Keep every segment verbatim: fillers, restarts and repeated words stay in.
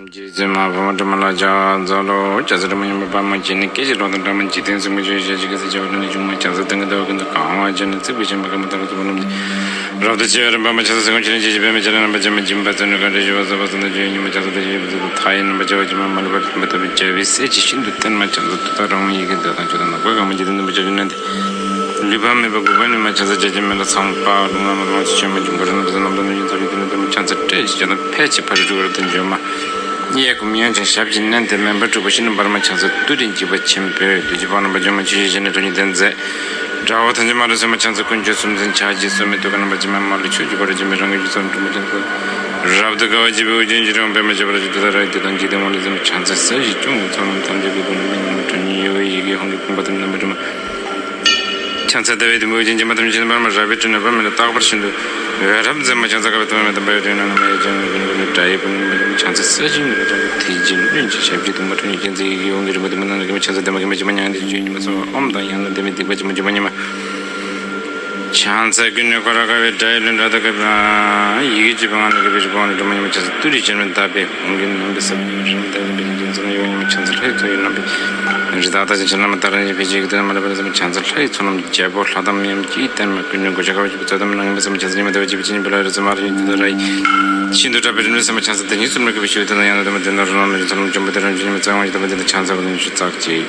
རྗེ་བཙུན་མ་འཕགས་མ་སྒྲོལ་མ་ལ་ཕྱག་འཚལ་ལོ། ལྕགས་ཟེར་སྒྲོལ་མ་ཡུམ་པ་དཔའ་མོ་བྱས་ནས། སྐད་ཅིག་གློག་དང་སྒྲ་མ་འཇིག་རྟེན་གསུམ་མགོན་ཆུ་ཡི་ཞལ་གཅིག་གིས་བསིལ་བྱེད་པ། ལྷུན་གྱིས་ཕྱུག་མ་ལྕགས་ཟེར་སྟེང་གི་ཟླ་བ་ཀུན་ཏུ་གང་བར་བྱོན་ནས། བརྩེགས་པའི་བྱེ་མ་ཀུན་ཏུ་ལྟར་གསུམ་པོ་རྣམས་ཀྱིས། རབ་ཏུ་ཕྱེ་བའི་རིམ་པ་མ་ཆགས་སུ་གསོན། ཁྱེད་རང་ཆོས་ཀྱི་པདྨས་ཁྱེད་རང་རྣམ་པར་སྤྱན་མ་བྱིན་པ། བརྩོན་འགྲུས་གང་དྲན་ཞུ་བ་བཟོད་པ་བརྩོན་དང་སྤྱོད་ཡུལ་ཉིད་མ་ཆགས་སུ་དེ་བཞིན་གྱི་བརྩེ་བ་མཐའ་ཡས་རྣམ་པར་རྒྱལ་བ་ཇི་མ་མ་ལུས་པ་ལྷུན་གྱིས་གཏུབས་པའི་རྒྱལ་པོའི་སྲས་ཀྱི་ཤིན་ཏུ་བརྟན་མ་ཆགས་སུ་ཐུགས་དང་རང་དབང་ཡི་གེ་མཛད་དང་མཆོག་དང་ནམ་མཁའ་གང་མ་འཇིག་རྟེན་བདུན་པ་ཆ་བཞག་ན་འདི། ལུས་པ་མེད་པ་དགུག་པ་ནི་མ་ཆགས་སུ་བྱ་བྱེད་མེད་ལ་ཚངས་པ་རླུང་ལ་མ་ལོངས་སུ་ཆོས་མ་བྱུང་བར་རྣམ་པར་ལམ་དང་ནམ་ཞིག་ཚོགས་ཀྱི་དུས་ན་དུ་མ་ཆགས་སུ་བཀྲ་ཤིས་བྱ་དང་ཕལ་ཆེར་ཕ་རོལ་ཏུ་ཕྱིན་པ་རབ་ཏུ་འབྱོན་མ། གཡས་བསྐུམ་གཡོན་བརྐྱང་ཞབས་ཀྱིས་མནན་ཏེ་མེ་འབར་འཁྲུགས་པ་ཤིན་ཏུ་འབར་མ་ཆགས་སུ་ཏུ་རེ་འཇིགས་པ་ཆེན་པོས་བདུད་ཀྱི་དཔུང་རྣམ་པར་འཇོམས་མ། ཆོས་ཀྱི་ཞལ་ནས་ཁྲོ་གཉེར་ལྡན་མཛད། དགྲ་བོ་ཐམས་ཅད་དམར་ཕྱོགས་སེར་མ་ཆགས་སུ་དཀོན་མཆོག་གསུམ་མཚོན་ཕྱག་རྒྱའི་སྲོལ་མའི་ཐུགས་ཀར་རྣམ་པར་སྤྱན་མ་དམར་ལ་ཆོས་ཀྱི་དཀོར་སྦྱིན་པའི་རང་གི་རྒྱུད་ཚོགས་འཁྲུགས་མ་ཆགས་སུ། རབ་ཏུ་དགའ་བ་བརྗིད་པའི་དབུ་རྒྱན་གྱི་རིང་པདྨ་བྱེ་བ་རལ་གྲི་ཏུ་ཏ་ར་ཡི་ཏེ་དང་འཇིག་རྟེན་དབང་ལས་འཛིན་པ་ཕྱག་འཚལ་ས་གཞི་སྐྱོང་བའི་ཚོགས་རྣམས་ཐམས་ཅད་ཀྱི་སྒོ་ནས་མི་མཉམ་པའི་ཁྲོ་གཉེར་གཡོ་བའི་ཡི་གེ་ཧཱུྃ་གི་ཕུང་པོ་ཐམས་ཅད་རྣམ་པར་སྒྲོལ་མ། ཕྱག་འཚལ་ཟླ་བའི་དུམ་བུས་བརྒྱན། བྱེ་མ་ཐམས་ཅད་ཕྱི་ནང་པདྨ་རལ་པའི་སྤྲིན་ནི་པདྨ་ལས་རྟག་པར་ཤིན་ཏུ་འོད་རབ་མཛད་མ། ཕྱག་འཚལ་དཀའ་བའི་ཐུབ་པ་མེ་ཏོག་དཔལ་ཡུལ་སྤྲིན་ནག་ནམ་མཁའི་སྤྱན་ཀུན་ཀུན་ནས་དགྲ་ཡི་དཔུང་རྣམ་པར་སྒྲོལ་མ། ཕྱག་འཚལ་ས་གཞིའི་ངོས་ལ་བྱང་ཆུབ་ཐེག་ཆེན་སྤྲིན་གྱི་ཞབས་ཀྱི་དུམ་བུ་ཁྲོ་གཉེར་ཅན་མཛད་ཡི་གེ་ཧཱུྃ་གི་རིམ་པ་དུམ་བུ་རྣམས་ལ་བརྒྱན་པ། ཕྱག་འཚལ་བདེ་མ་དགེ་མ་བྱེ་མ་མྱ་ངན་འདས་ཀྱི་སྤྱོད་ཡུལ་ཉིད་མ་སོགས་ཨོཾ་དང་ཡང་ན་བདེ་མེད་སྡིག་པ་ཆེན་པོ་བྱེ་མ་མྱ་ངན་མ། ཕྱག་འཚལ་ཀུན་ནས་འཁོར་བར་དགའ་བའི་དགྲ་ཡི་ལུས་འདྲ་ལྟར་དགའ་བའི་ཡི་གེ་བཅུ་པའི་ངང་ལས་དགའ་བའི་རིག་པ་དབང་ལས་སྒྲོལ་མ་ཡུམ་ལ། ཕྱག་འཚལ་ཏུ་རེ་བྱེ་མ་ལྟ་བུའི་ཧཱུྃ་གི་རྣམ་པའི་ས་བོན་རིམ་ལྟར་ལྡན་པའི་ཡིད་ཀྱི་ཚོགས་རྣམས་གཡོ་བའི་ཉི་མ། ཕྱག་འཚལ་ལྷ་ཡི་ཚོགས་ཀྱི་རྣམ་པའི་རི་དྭགས་དང་བྱ་ཤིང་ཕྱི་ནང་མ་ཏཱ་ར་ཡི་ཕྱི་ཕྱི་གི་དོན་མ་ལུས་པ་རེ་ཟུང་། ཕྱག་འཚལ་ལྷ་ཡི་ཚོགས་རྣམས་རྒྱལ་པོ་ལྷ་དང་མི་ཡུམ་གྱི་བརྟན་མ་ཀུན་འདུས་གོ་ཆ་དཀའ་བ་སྤྱད་པའི་ཚོགས་དམ་ལ་ངན་པ་བསམ། ཕྱག་འཚལ་ཉི་མ་ཟླ་བ་བརྗིད་པའི་སྤྱན་གྱི་ཕུ་ལ་རི་ཙི་མ་ར་ཡི་ཏུ་ཏ་ར་ཡི་ཤིན་ཏུ་དྲག་པའི་རིམ་གྲོ་བསམ། ཕྱག་འཚལ་དེ་ཉིད་གསུམ་ལ་དགའ་བའི་ཞི་བའི་མཐུ་དང་ཡང་དག་ལྡན་པའི་དོན་དང་རང་རང་ལ་ཡོན་ཚོགས་རྣམས་འབྱུང་པོ་དེ་རང་བཞིན་ཉིད་མ་རྩ་དབང་ཞིག་ལྟ་བུ་དེ་ལ་ཕྱག་འཚལ་བ་ནི་ཞུ་ཙག་ཅིག།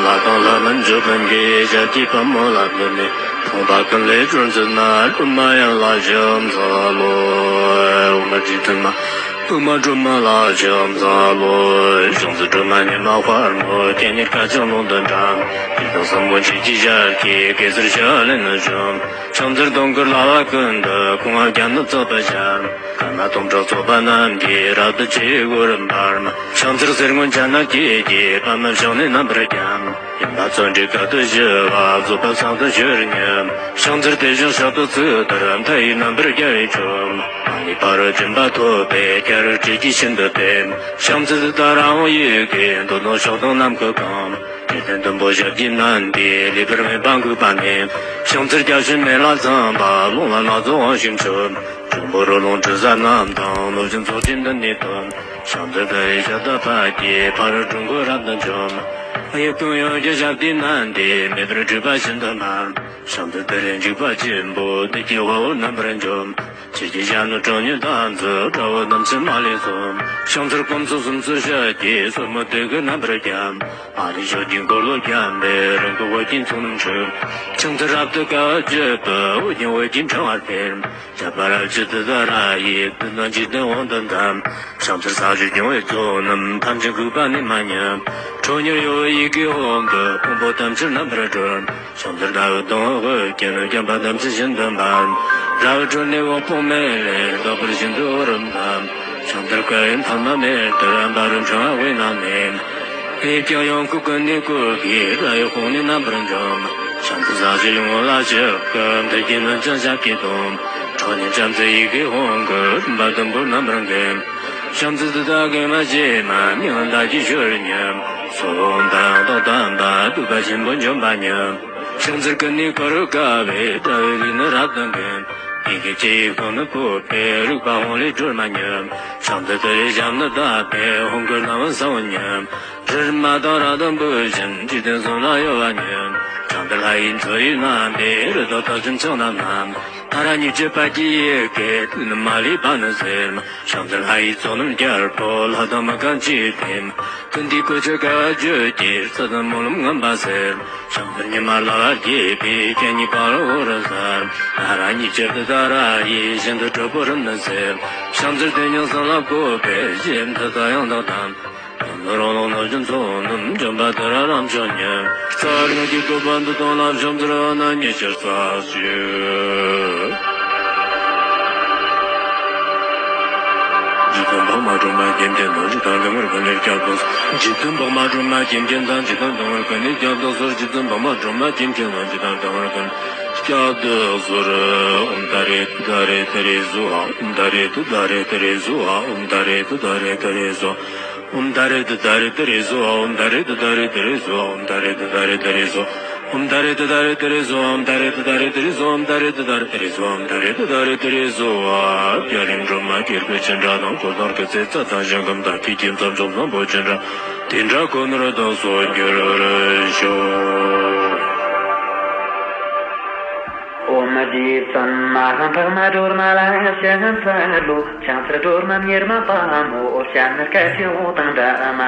ལྷ་དང་ལྷ་མིན་ཇོ་བོ་གི་ཞབས་ཀྱི་པདྨོ་ལ་བཏུད་ནས། ཕོངས་པ་ཀུན་ལས་སྒྲོལ་མཛད་ན། སློབ་མ་ཡོངས་ལ་ཕྱག་འཚལ་ལོ། འོ་མ་རྗེ་བཙུན་མ་འཕགས་མ་སྒྲོལ་མ་ལ་ཕྱག་འཚལ་ལོ། ཕྱག་འཚལ་སྒྲོལ་མ་མྱུར་མ་དཔའ་མོ། སྤྱན་ནི་དཀར་ཕྱོགས་ཀློང་དུ་འཁྲིགས། ཡི་དྭགས་སྲིན་པོ་ཆོས་ཀྱི་ཞལ་གྱིས། གེ་སར་ཕྱག་ལེན་ནི་བཅོམ། ཕྱག་འཚལ་དུང་དཀར་ལ་བ་ཀུན་ཏུ། གོང་འོག་རྒྱ་མཚོ་ཚོགས་པའི་ཞབས། ཀརྨ་སྟོང་ཕྲག་ཚོགས་པ་རྣམས་ཀྱིས། རབ་ཏུ་ཕྱེ་བའི་གོ་རིམ་པར། ཕྱག་འཚལ་གསེར་སྔོ་ཕྱག་ན་བཀོད་ཀྱི། པདྨ་ཕྱག་ནི་རྣམ་པར་བརྒྱན། ཡུམ་ལ་བརྩོན་འགྲུས་དཀའ་ཐུབ་ཞི་བ། རྫོགས་པ་སངས་དུ་གྱུར་སྙམ། ཕྱག་འཚལ་དེ་བཞིན་ཕྱག་ཏུ་ཚུད་ལྟར། མཐའ་ཡས་རྣམ་པར་རྒྱལ་བའི་སྤྱོད། མ་ལུས་ཕ་རོལ་ཕྱིན་པ་ཐོབ་པའི། སྐྱེ་རུ་སྤྲུལ་སྐྱེས་ཤིན་ཏུ་བརྟན། ཕྱག་འཚལ་ཏུཏྟཱ་ར་ཧཱུྃ་ཡི་གེས། འདོད་དང་ཕྱོགས་དང་ནམ་མཁའ་གང་། འཇིག་རྟེན་བདུན་པོ་ཞབས་ཀྱིས་མནན་ཏེ། ལུས་པར་མེད་པ་འགུགས་པ་ནི། ཕྱག་འཚལ་རྒྱ་ཆེན་མེ་ལྷ་ཚངས་པ། རླུང་ལྷ་སྣ་ཚོགས་དབང་ཕྱུག་མཆོད། འབྱུང་པོ་རོ་ལངས་དྲི་ཟ་རྣམས་དང་། གནོད་སྦྱིན་ཚོགས་ཀྱིས་མདུན་ནས་བསྟོད། ཕྱག་འཚལ་ཏུ་རེའི་ཞབས་ཏོག་ཕཊ་ཀྱིས། ཕ་རོལ་ཀྲུང་གོ་རབ་ཏུ་འཇོམས། གཡས་བསྐུམ་གཡོན་བརྐྱང་ཞབས་ཀྱིས་མནན་ཏེ། མེ་འབར་འཁྲུགས་པ་ཤིན་ཏུ་འབར། ཕྱག་འཚལ་ཏུ་རེ་འཇིགས་པ་ཆེན་པོ། བདུད་ཀྱི་དཔའ་བོ་རྣམ་པར་འཇོམས། ཆོས་ཀྱི་ཞབས་ནི་ཁྲོ་གཉེར་ལྡན་མཛད། དགྲ་བོ་རྣམས་ཀྱང་མ་ལུས་གསོད། ཕྱག་འཚལ་སྐུ་མཚོན་སུམ་ཅུ་ཞབས་ཀྱིས། སོར་མོ་དུང་གི་རྣམ་པར་བརྒྱན། ཨ་རིའི་ཕྱོགས་ཀྱི་འཁོར་ལོ་བརྒྱན་པའི། རིམ་གྲོ་འོད་ཀྱི་ཚོགས་རྣམས་འཁྲིགས། ཕྱག་འཚལ་རབ་ཏུ་དགའ་བ་བརྗིད་པའི། དབུ་རྒྱན་འོད་ཀྱི་ཕྲེང་བ་སྤེལ། ཞབས་པད་རལ་གཅིག་ཏུ་ཏུཏྟཱ་ར་ཡིས། བདུད་དང་འཇིག་རྟེན་དབང་དུ་འདམ། ཕྱག་འཚལ་ས་གཞི་སྐྱོང་བའི་ཚོགས་རྣམས། ཐམས་ཅད་འགུགས་པ་ནི་མ་ཉིད། ཁྲོ་གཉེར་གཡོ་བའི་ཡི་གེ་ཧཱུྃ་གིས། ཕུང་པོ་ཐམས་ཅད་རྣམ་པར་སྒྲོལ། ཕྱག་འཚལ་ཟླ་འོད་དང་འོད་ཀྱིས། བརྒྱན་པ་ཐམས་ཅད་ཤིན་ཏུ་འབར། རལ་པའི་ཁྲོད་ནས་འོད་དཔུང་མེ་ལས། ལྡོག་པར་ཤིན་ཏུ་འོད་རབ་འབར། ཕྱག་འཚལ་སྐུ་ཡི་མཐའ་མ་མེ་ལྟར། འབར་བའི་ཕྲེང་བ་དབུས་ན་གནས། གཡས་བརྐྱང་གཡོན་བསྐུམ་ཀུན་ནས་བསྐོར་བའི། དགྲ་ཡི་དཔུང་ནི་རྣམ་པར་འཇོམས། ཕྱག་འཚལ་ས་གཞིའི་ངོས་ལ་ཕྱག་གི། མཐིལ་གྱིས་བསྣུན་ཅིང་ཞབས་ཀྱིས་བརྡུང་། ཁྲོ་གཉེར་ཅན་མཛད་ཡི་གེ་ཧཱུྃ་གིས། རིམ་པ་བདུན་པོ་རྣམ་པར་འགེམས། ཕྱག་འཚལ་ཏུཏྟཱ་གེ་མ་བྱེ་མ། མྱ་ངན་འདའ་ཞིང་གཞོལ་ནས། སྲོག་དབང་དང་ལྡན་པ། བསྡུ་བ་ཆེན་པོས་འཇོམས་པ་ཉིད། ཕྱག་འཚལ་ཀུན་ནས་འཁོར་བར་དགའ་བའི། དགྲ་བོའི་ལུས་ནི་རབ་ཏུ་འགེམས། ཡི་གེ་བཅུ་ཡི་ཁོང་ནི་བཀོད་པའི། རིག་པ་ཧཱུྃ་ལས་སྒྲོལ་མ་ཉིད། ཕྱག་འཚལ་ཏུ་རེའི་ཞབས་ནི་བརྡབས་པའི། ཧཱུྃ་གི་རྣ་བ་ཟིལ་པོ་ཉིད། རི་རབ་མ་དང་རབ་ཏུ་འབུད་བཞིན། འཇིག་རྟེན་གསུམ་ལ་གཡོ་བ་ཉིད། ཕྱག་འཚལ་ལྷ་ཡི་མཚོ་ཡི་རྣམ་པའི། རི་དྭགས་ཐོབ་ཅིང་ཕྱག་ན་བསྣམས། ཐ་ར་གཉིས་བརྗོད་པ་གྱི་ཡི་གེ་དུས་ནི་མ་ལུས་པ་ནི་ཟེར་མ། ཕྱག་འཚལ་ལྷ་ཡི་ཚོགས་རྣམས་རྒྱལ་པོ་ལྷ་དང་མི་གང་ཇི་ལྟར་མ། ཀུན་འདུས་སྐུ་ཆུ་དགའ་བརྗོད་ཀྱི་རྩི་ལྟར་སྨོན་ལམ་ངན་པ་ཟེར་མ། ཕྱག་འཚལ་ཉི་མ་ལ་བར་བགྱིས་པའི་སྤྱན་གཉིས་པ་ལ་འོད་རབ་གསལ་མ། ཐ་ར་གཉིས་བརྗོད་དུས་ཏཱ་ར་ཡི་བཞིན་དུ་གྲུབ་པོ་རིམ་ནི་ཟེར་མ། ཕྱག་འཚལ་དེ་ཉིད་གསང་སྔགས་བཀོད་པའི་རྗེས་མཐའ་ཡང་དག་དང་། རང་ལ་རང་ལ་རྣམ་རྒྱུན་ཚོགས་རྣམས་འཇོམས་པ་ཏུ་ར་རམ་ཅོ་ཉེ། རྩ་བ་ཉིད་ཀྱི་བཀོད་པ་འདི་དང་ལ་ཕྱག་འཚལ་ཨ་ན་ཉི་ཤར་རྩ་ཞུ། རྗེ་བཙུན་འཕགས་མ་སྒྲོལ་མ་སྐྱེ་མཆེད་དང་ཇི་ལྟར་འདུལ་བར་ཀུན་ནས་སྐྱབས་སུ། རྗེ་བཙུན་འཕགས་མ་སྒྲོལ་མ་སྐྱེ་མཆེད་དང་ཇི་ལྟར་འདུལ་བར་ཀུན་ནས་སྐྱབས་སུ་གསོལ། རྗེ་བཙུན་འཕགས་མ་སྒྲོལ་མ་སྐྱེ་མཆེད་དང་ཇི་ལྟར་འདུལ་བར་ཀུན་ནས་སྐྱབས་སུ་གསོལ། ཨོཾ་ཏཱ་རེ་ཏུཏྟཱ་རེ་ཏུ་རེ་སྭཱ་ཧཱ། ཨོཾ་ཏཱ་རེ་ཏུཏྟཱ་རེ་ཏུ་རེ་སྭཱ་ཧཱ། ཨོཾ་ཏཱ་རེ་ཏུཏྟཱ་རེ་ཏུ་རེ་སྭཱ་ཧཱ། ཨོཾ་ཏཱ་རེ་ཏུཏྟཱ་རེ་ཏུ་རེ་སྭཱ་ཧཱ། ཨོཾ་ཏཱ་རེ་ཏུཏྟཱ་རེ་ཏུ་རེ་སྭཱ་ཧཱ། ཨོཾ་ཏཱ་རེ་ཏུཏྟཱ་རེ་ཏུ་རེ་སྭཱ་ཧཱ། ཨོཾ་ཏཱ་རེ་ཏུཏྟཱ་རེ་ཏུ་རེ་སྭཱ་ཧཱ། ཨོཾ་ཏཱ་རེ་ཏུཏྟཱ་རེ་ཏུ་རེ་སྭཱ་ཧཱ། ཨོཾ་ཏཱ་རེ་ཏུཏྟཱ་རེ་ཏུ་རེ་སྭཱ་ཧཱ། ཨོཾ་ཏཱ་རེ་ཏུཏྟཱ་རེ་ཏུ་རེ་སྭཱ་ཧཱ། རྒྱ་རིམ་སྒྲོལ་མ་དཀྱིལ་འཁོར་ཆེ་ཕྲ་དང་འཁོར་དང་སྐུ་ཚེ་རྩ་དང་ཞིང་ཁམས་དང་ཐུགས་ཀྱི་མཚམས་སྦྱོར་བཟང་པོ་ཆེ་ཕྲ་དེ་འདྲ་ཁོ་ནར་བདག་སོགས་འགྱུར་བར་ཤོག། ཨོཾ་རྗེ་བཙུན་མ་འཕགས་མ་སྒྲོལ་མ་ལ་ཕྱག་འཚལ་ལོ། ཕྱག་འཚལ་སྒྲོལ་མ་གཉེར་མ་དཔའ་མོ་སྤྱན་རས་གཟིགས་དང་འདྲ་མ།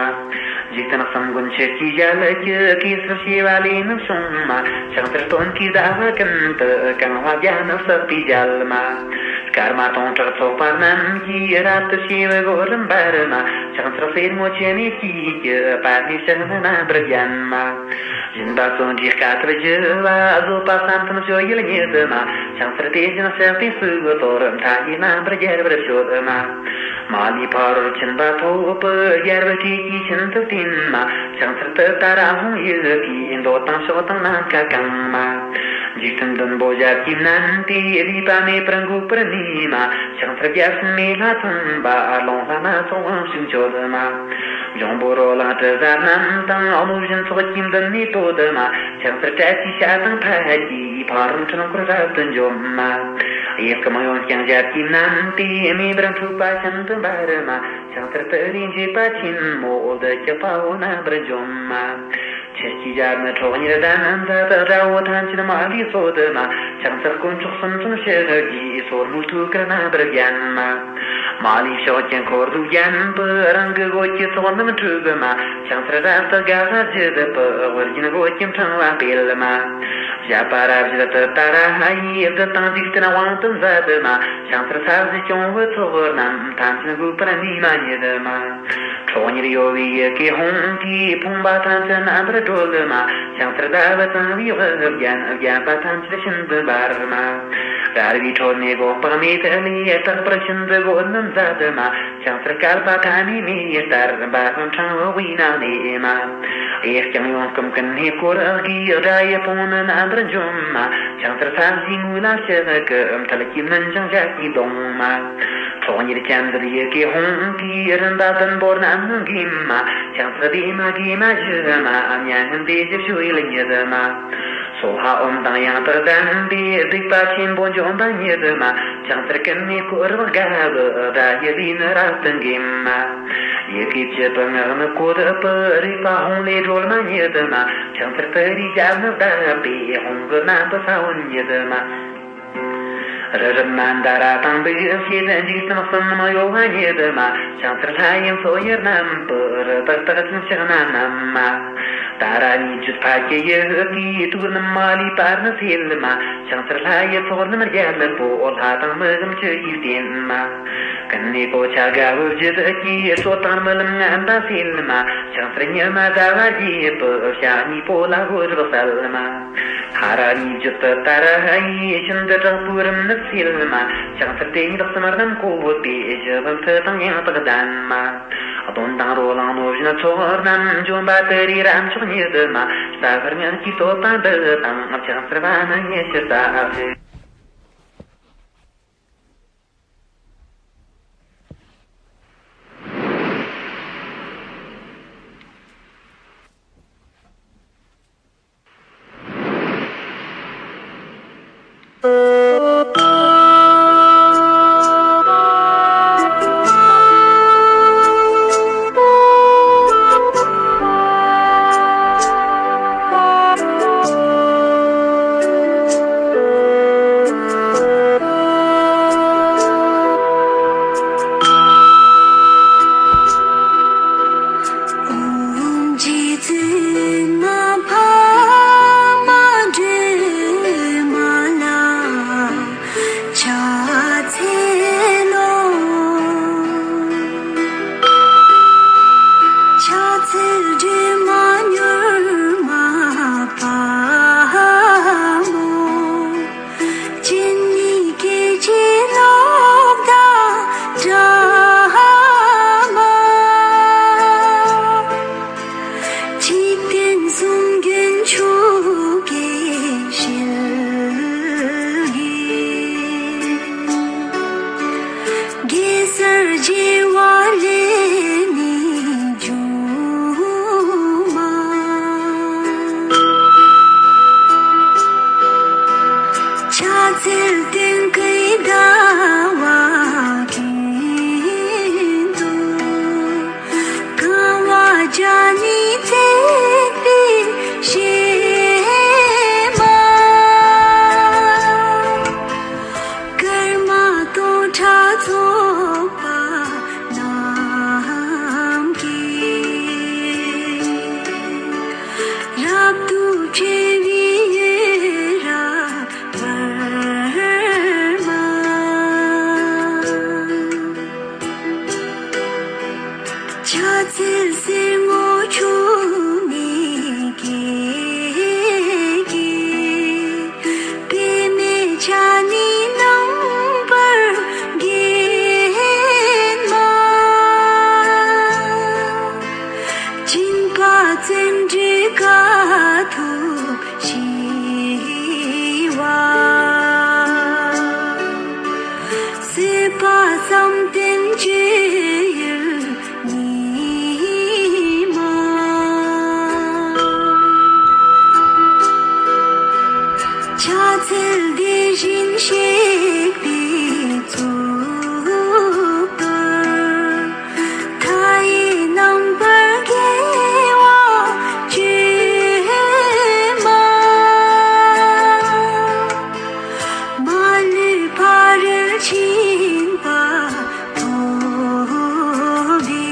འཇིག་རྟེན་གསུམ་མགོན་ཆུ་སྐྱེས་རྒྱལ་གྱི་གེ་སར་བྱེ་བ་ལས་ནི་བྱུང་མ། ཕྱག་འཚལ་སྟོན་ཀའི་ཟླ་བ་ཀུན་ཏུ་གང་བ་བརྒྱ་ནི་བསགས་པའི་རྒྱལ་མ། སྐར་མ་སྟོང་ཕྲག་ཚོགས་པ་རྣམས་ཀྱིས་རབ་ཏུ་ཕྱེ་བའི་སྒོ་རུ་འབར་མ། ཕྱག་འཚལ་སེར་སྔོ་ཆུ་ནས་སྐྱེས་ཀྱི་པདྨའི་ཞལ་ནི་རྣམ་པར་བརྒྱན་མ། སྦྱིན་པ་བརྩོན་འགྲུས་དཀའ་ཐུབ་རྒྱུ་བ་བཟོད་པ་བསམ་གཏན་སྤྱོད་ཡུལ་ཉིད་མ། ཕྱག་འཚལ་དེ་བཞིན་གཤེགས་པའི་གཙུག་ཏོར་མཐའ་ཡས་རྣམ་པར་རྒྱལ་བར་སྤྱོད་མ། མ་ལུས་ཕ་རོལ་ཕྱིན་པ་ཐོབ་པའི་རྒྱལ་བའི་ཁྲིད་ཀྱིས་ཤིན་ཏུ་བརྟན་མ། ཕྱག་འཚལ་ཏུཏྟཱ་ར་ཧཱུྃ་ཡི་གེས་འདོད་དང་ཕྱོགས་དང་ནམ་མཁའ་གང་མ། འཇིག་རྟེན་བདུན་པོ་ཞབས་ཀྱིས་མནན་ཏེ་ལུས་པ་མེད་པར་འགུགས་པར་ནུས་མ། ཕྱག་འཚལ་བརྒྱ་བྱིན་མེ་ལྷ་ཚངས་པ་རླུང་ལྷ་སྣ་ཚོགས་དབང་ཕྱུག་མཆོད་མ། འབྱུང་པོ་རོ་ལངས་དྲི་ཟ་རྣམས་དང་གནོད་སྦྱིན་ཚོགས་ཀྱིས་མདུན་ནས་བསྟོད་མ། ཕྱག་འཚལ་བཀྲ་ཤིས་ཤ་དང་ཕཊ་ཀྱིས་ཕ་རོལ་འཁྲུལ་འཁོར་རབ་ཏུ་འཇོམས་མ། གཡས་བསྐུམ་གཡོན་བརྐྱང་ཞབས་ཀྱིས་མནན་ཏེ་མེ་འབར་འཁྲུགས་པ་ཤིན་ཏུ་འབར་མ། ཕྱག་འཚལ་ཏུ་རེས་འབྱེད་པ་ཆེན་མོ་བདུད་ཀྱི་དཔའ་བོ་རྣམ་པར་འཇོམས་མ། ཆུ་སྐྱེས་ཞལ་ནི་ཁྲོ་གཉེར་གདན་མཛད་དགྲ་བོ་ཐམས་ཅད་མ་ལུས་གསོད་མ། ཕྱག་འཚལ་དཀོན་མཆོག་གསུམ་མཚོན་ཕྱག་རྒྱའི་སོར་མོས་ཐུགས་ཀར་རྣམ་པར་བརྒྱན་མ། མ་ལུས་ཕྱོགས་ཀྱི་འཁོར་ལོས་བརྒྱན་པའི་རང་གི་རྒོད་ཀྱི་ཚོགས་རྣམས་འཁྲུགས་མ། ཕྱག་འཚལ་རབ་ཏུ་དགའ་བ་བརྗིད་པའི་དབུ་རྒྱན་རྒོད་ཀྱི་འཕྲེང་བ་སྤེལ་མ། བཞད་པ་རབ་བཞད་ཏུཏྟཱ་ར་ཧ་ཡིས་བདུད་དང་འཇིག་རྟེན་དབང་དུ་མཛད་མ། ཕྱག་འཚལ་ས་གཞི་སྐྱོང་བའི་ཚོགས་རྣམས་ཐམས་ཅད་འགུགས་པར་ནུས་མ་ཉིད་མ། ཁྲོ་གཉེར་གཡོ་བའི་ཡི་གེ་ཧཱུྃ་གིས་ཕོངས་པ་ཐམས་ཅད་རྣམ་པར་སྒྲོལ་མ། ཕྱག་འཚལ་ཟླ་བའི་གཙང་བོའི་དབུ་རྒྱན་བརྒྱན་པ་ཐམས་ཅད་ཤིན་ཏུ་འབར་མ། རལ་བའི་ཁྲོད་ནས་སྒོ་ལྤགས་མེ་ཏོག་ལས་རྟག་པར་ཤིན་ཏུ་རྒོད་ནི་མཛད་མ། ཕྱག་འཚལ་བསྐལ་པ་ཐ་མའི་མེ་ལྟར་འབར་བའི་འཕྲེང་བའི་དབུས་ན་གནས་མ། གཡས་བརྐྱང་གཡོན་བསྐུམ་ཀུན་ནས་བསྐོར་གྱིས་དགྲ་ཡི་དཔུང་ནི་རྣམ་པར་འཇོམས་མ། ཕྱག་འཚལ་ས་གཞིའི་ངོས་ལ་ཕྱག་གི་མཐིལ་གྱིས་མནན་ཅིང་ཞབས་ཀྱིས་བརྡུང་མ། ཁྲོ་གཉེར་ཅན་དུ་ཡི་གེ་ཧཱུྃ་གིས་རིམ་པ་བདུན་པོ་རྣམས་ནི་འགེམས་མ། ཕྱག་འཚལ་བདེ་མ་དགེ་མ་ཞི་མ་མྱ་ངན་འདས་ཞི་སྤྱོད་ཡུལ་ཉིད་མ། སྭཱ་ཧཱ་ཨོཾ་དང་ཡང་དག་ལྡན་པས་སྡིག་པ་ཆེན་པོ་འཇོམས་པ་ཉིད་མ། ཕྱག་འཚལ་ཀུན་ནས་བསྐོར་བའི་དགའ་བའི་དགྲ་ཡི་ལུས་ནི་རབ་ཏུ་འགེམས་མ། ཡི་གེ་བཅུ་པའི་སྔགས་ནི་བཀོད་པའི་རིག་པ་ཧཱུྃ་ལས་སྒྲོལ་མ་ཉིད་མ། ཕྱག་འཚལ་ཏུ་རེའི་ཞབས་ནི་བརྡབས་པས་ཧཱུྃ་གི་རྣམ་པའི་ས་བོན་ཉིད་མ། རི་རབ་མནྡ་ར་དང་འབིགས་བྱེད་འཇིག་རྟེན་གསུམ་རྣམས་གཡོ་བ་ཉིད་མ། ཕྱག་འཚལ་ལྷ་ཡི་མཚོ་ཡི་རྣམ་པར་རི་དྭགས་རྟགས་ཅན་ཕྱག་ན་བསྣམས་མ། ཏཱ་ར་གཉིས་བརྗོད་ཕཊ་ཀྱི་ཡི་གེས་དུག་རྣམས་མ་ལུས་པ་ནི་སེལ་མ། ཕྱག་འཚལ་ལྷ་ཡི་ཚོགས་རྣམས་རྒྱལ་པོ་ལྷ་དང་མི་གཤམ་བཅུ་ཡིས་བསྟེན་མ། ཀུན་ནས་གོ་ཆ་དགའ་བོའི་བརྗིད་ཀྱིས་གསོད་དང་རྨི་ལམ་ངན་པ་སེལ་མ། ཕྱག་འཚལ་ཉི་མ་ཟླ་བ་རྒྱས་པའི་ཞལ་གཉིས་པོ་ལ་འོད་རབ་གསལ་མ། ཐ་ར་གཉིས་བརྗོད་ཏུཏྟཱ་ར་ཧ་ཡིས་ཤིན་ཏུ་དྲག་པོའི་རིམས་ནད་སེལ་མ། ཕྱག་འཚལ་དེ་ཉིད་གསུམ་རྣམས་བཀོད་པའི་ཞི་བའི་མཐུ་དང་ཡང་དག་ལྡན་མ། གདོན་དང་རོ་ལངས་གནོད་སྦྱིན་ཚོགས་རྣམས་འཇོམས་པ་ཏུ་རེའི་རབ་མཆོག་ཉིད་མ། ཟ་ཧོར་ངན་གྱིས་གསོད་པ་འདི་དང་ཕྱག་འཚལ་བ་ནི་ཉི་ཤུ་རྩ་བཞི། བྲལ་བ་ལས་ནི་འབྱུང་མ། ཕྱག་འཚལ་སྟོན་ཀའི་ཟླ་བ་དྲུང་དུ། གང་བ་བརྒྱ་ནི་བརྩེགས་པའི་གཞས་མ། སྐར་མ་སྟོང་ཕྲག་ཚོགས་པ་རྣམས་ཀྱིས། རབ་ཏུ་ཕྲེང་བའི་འོད་རབ་འབར་མ། ཕྱག་འཚལ་གསེར་སྔོ་ཕྱོགས་ནས་སྐྱེས་ཀྱི། པདྨས་ཕྱག་ནི་རྣམ་པར་བརྒྱན་མ། སྦྱིན་པ་བརྩོན་འགྲུས་དཀའ་ཐུབ་ཞི་བ། བཟོད་པ་བསམ་གཏན་སྤྱོད་ཡུལ་ཉིད་མ། ཕྱག་འཚལ་དེ་བཞིན་གཤེགས་པའི་གཙུག་ཏོར། མཐའ་ཡས་རྣམ་པར་རྒྱལ་བ་བཅོས་མ། མ་ལུས་ཕ་རོལ་ཕྱིན་པ་ཐོབ་པའི།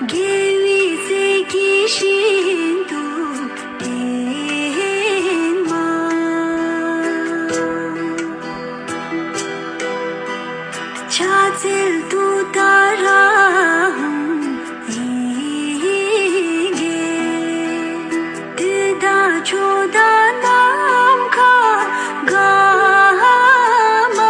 རྒྱལ་བའི་སྲས་ཀྱིས་ཤིན་ཏུ་བསྟེན་མ། ཕྱག་འཚལ་ཏུཏྟཱ་ར་ཧཱུྃ་ཡི་གེས། བདུད་དང་ཕྱོགས་དང་ནམ་མཁའ་དགའ་མ།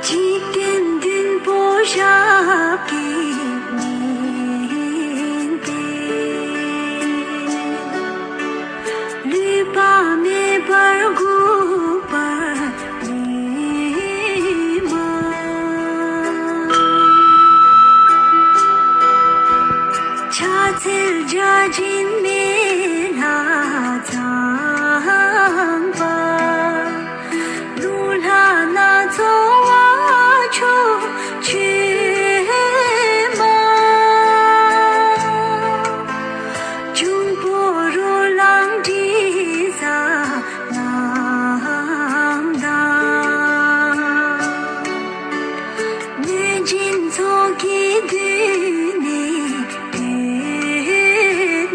འཇིག་རྟེན་བདུན་པོ་ཞབས་ཀྱིས་མནན་ཏེ། ལུས་པ་མེད་པར་འགུགས་པར་ནུས་མ། ཕྱག་འཚལ་བརྒྱ་བྱིན་མེ་ལྷ་ཚངས་པ། རླུང་ལྷ་སྣ་ཚོགས་དབང་ཕྱུག་མཆོད་མ། འབྱུང་པོ་རོ་ལངས་དྲི་ཟ་རྣམས་དང་། གནོད་སྦྱིན་ཚོགས་ཀྱིས་མདུན་ནས་བསྟོད་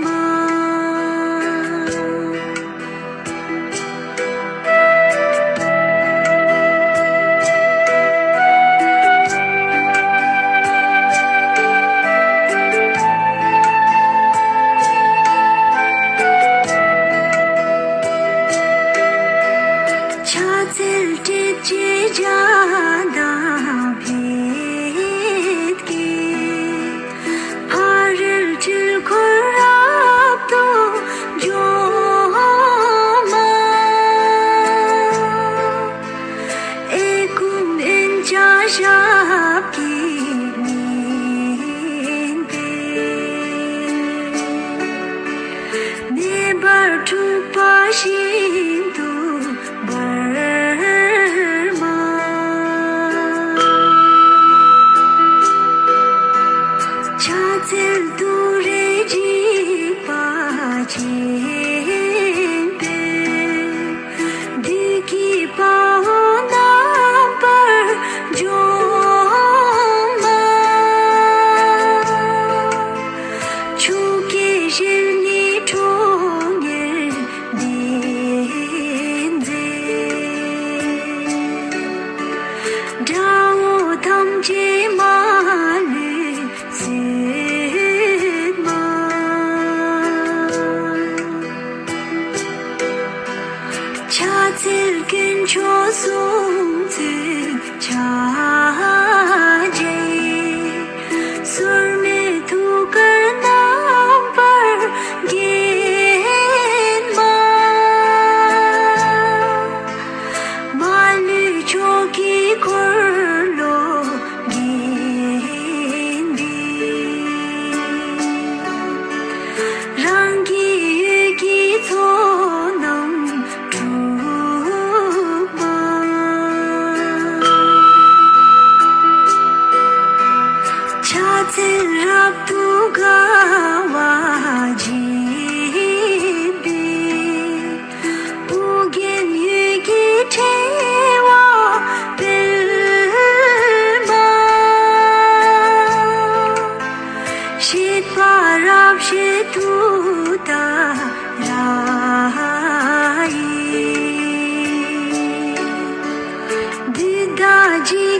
མ། ཕྱག་འཚལ་ཏྲཊ་ཅེས་བྱ་དང་ཕཊ་ཀྱིས། ཕ་རོལ་འཁྲུལ་འཁོར་རབ་ཏུ་འཇོམས་མ། ཨེ་ཀོ་ཨན་ཅ་ཞབས་ཀྱིས་མནན་ཏེ། མེ་འབར་འཁྲུགས་པ་ཤིན་ཏུ་འབར་མ། ཕྱག་འཚལ་ཏུ་རེ་འཇིགས་པ་ཆེན་པོས། བདུད་ཀྱི་དཔའ་བོ་རྣམ་པར་འཇོམས་མ། ཆུ་སྐྱེས་ཞལ་ནི་ཁྲོ་གཉེར་ལྡན་མཛད། དགྲ་བོ་ཐམས་ཅད་མ་ལུས་གསོད་མ། ཕྱག་འཚལ་དཀོན་མཆོག་གསུམ་མཚོན་ཕྱག་རྒྱའི། སོར་མོས་ཐུགས་ཀར་རྣམ་པར་བརྒྱན་མ།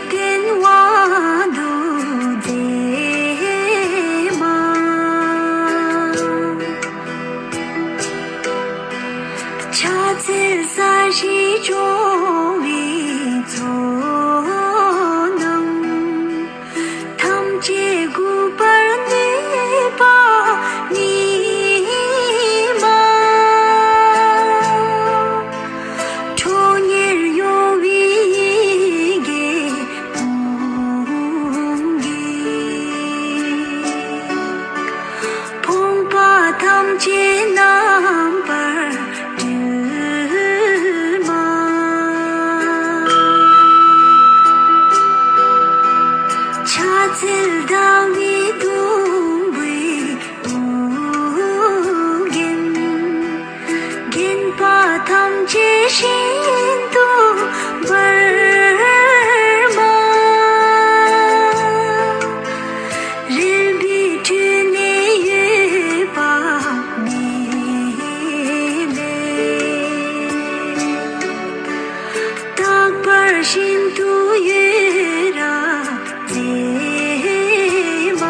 བསྟན་དབང་དུ་མཛད་མ། ཕྱག་འཚལ་ས་གཞི་སྐྱོང་བའི་ཚོགས་རྣམས། ཐམས་ཅད་འགུགས་པར་ནུས་པ་ཉིད་མ། ཁྲོ་གཉེར་གཡོ་བའི་ཡི་གེ་ཕུང་གིས། ཕོངས་པ་ཐམས་ཅད་རྣམ་པར་སྒྲོལ་མ། ཕྱག་འཚལ་ཟླ་བའི་སྡོང་པོའི་དབུ་རྒྱན། བརྒྱན་པ་ཐམས་ཅད་ཤིན་ཏུ་འབར་མ། རལ་པའི་ཁྲོད་ནས་གཡོ་བ་མེ་ལས། རྟག་པར་ཤིན་ཏུ་འོད་རབ་མཛད་མ།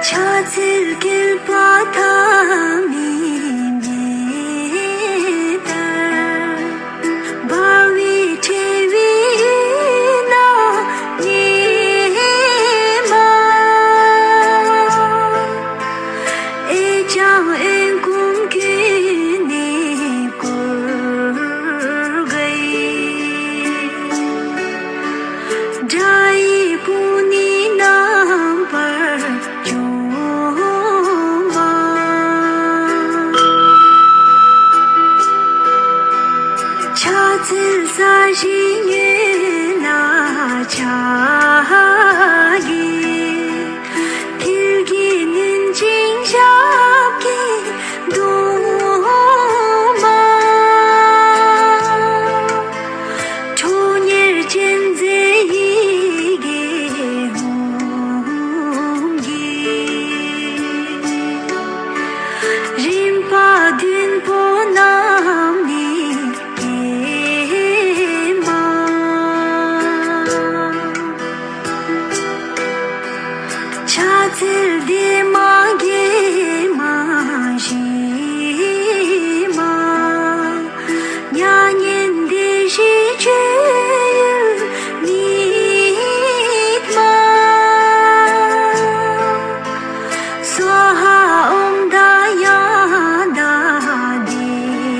ཕྱག་འཚལ་བསྐལ་པ་ཐ་མའི་མེ་ལྟར། འབར་བའི་ཕྲེང་བའི་ཡུལ་ན་གནས་མ། འོད་ཀྱང་འོད་འགུམ་ཀུན་ནས་བསྐོར་བའི། དགྲ་ཡི་དཔུང་ནི་རྣམ་པར་འཇོམས་མ། ཕྱག་འཚལ་ས་གཞིའི་ཡུལ་ལ་ཕྱག་བགྱི། མཐིལ་གྱིས་བསྣུན་ཅིང་ཞབས་ཀྱིས་བརྡུང་མ། ཁྲོ་གཉེར་ཅན་མཛད་ཡི་གེ་ཧཱུྃ་གིས། རིམ་པ་བདུན་པོ་རྣམས་ནི་བསྐྱེད་མ། ཕྱག་འཚལ་བདེ་མ་དགེ་མ་ཞི་མ། མྱ་ངན་འདས་ཞི་སྤྱོད་ཡུལ་ཉིད་མ། སྭཱ་ཧཱ་ཨོཾ་དཱ་ཡ་དཱ་དྷཱིཿ